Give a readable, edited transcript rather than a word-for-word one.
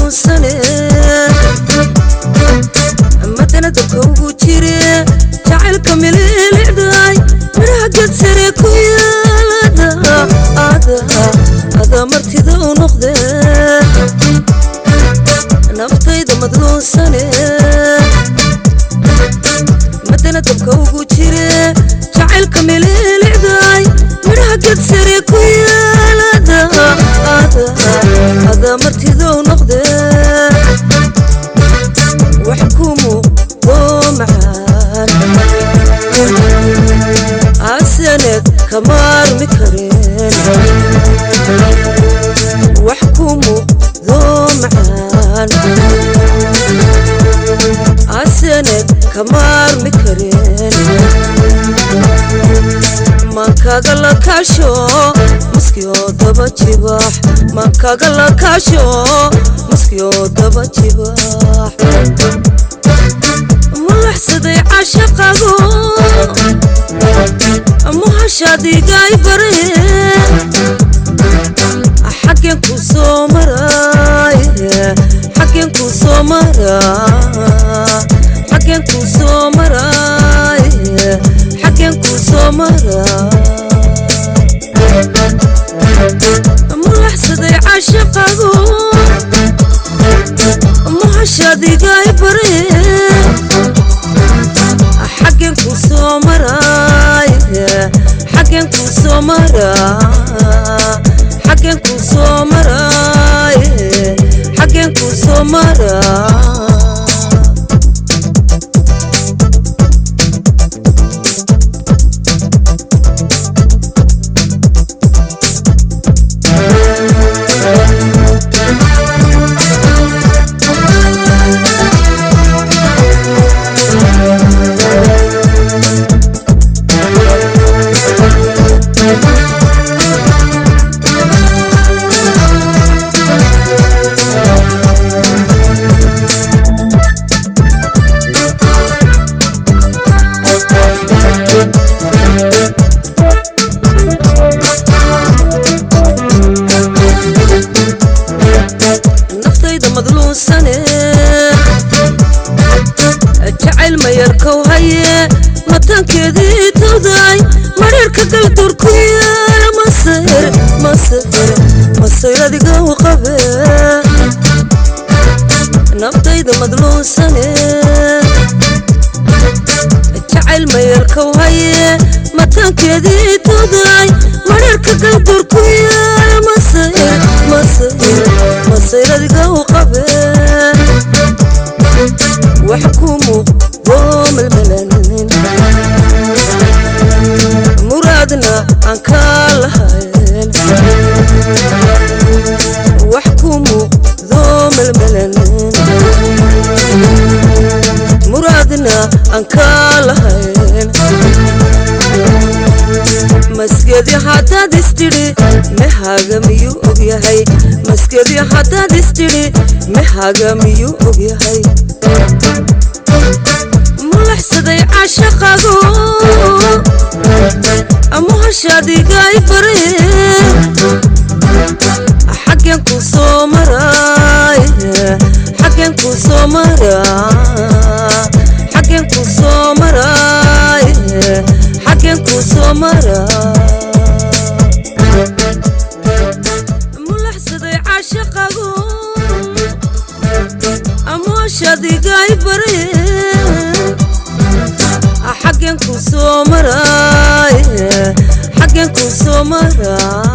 Madluunsane madana dabka ugu jire jacaylka mililicday midhaha geed sare ku yaalada ada martida u noqdee naftayda madluunsane madana dabka ugu jire jacaylka mililicday midhaha geed sare ku yaalada ada martida u noqdee wax ku muuqdo macaan asanad kama armi kareen wax ku muuqdo macaan asanad kama armi kareen mankaga la kaasho maskiyo daba jibax mankaga la kaasho maskiyo daba jibax mulaxsaday caashaqago muhashadigay bare xaggeen ku soo maray xaggeen ku soo maraa xaggeen ku soo maray xaggeen ku soo maraa mulaxsaday caashaqago muhashadigay bare xaggeen ku soo maray xaggeen ku soo maraa xaggeen ku soo maray xaggeen ku soo maraa. Naftayda madluunsane jacayl mayarkow haye mataankeedii tawday mareerka galduur ku yaala masayr masayr masayr adiga u qabe naftayda madluunsane jacayl mayarkow haye mataankeedii tawday mareerka galduur ku yaala masayr masayr masayr adiga u qabe wax ku muuqdo melmelanin muraadna aan kaa lahayn wax ku muuqdo melmelanin muraadna aan kaa lahayn maskedi haddaad istidhi mehaaga miyuu ogyahay maskedi haddaad istidhi mehaaga miyuu ogyahay mulaxsaday caashaqago muhashadigay bare xaggeen ku soo maray xaggeen ku soo maraa xaggeen ku soo maray xaggeen ku soo maraa mulaxsaday caashaqago muhashadigay bare xaggeen ku soo maray xaggeen ku soo maraa.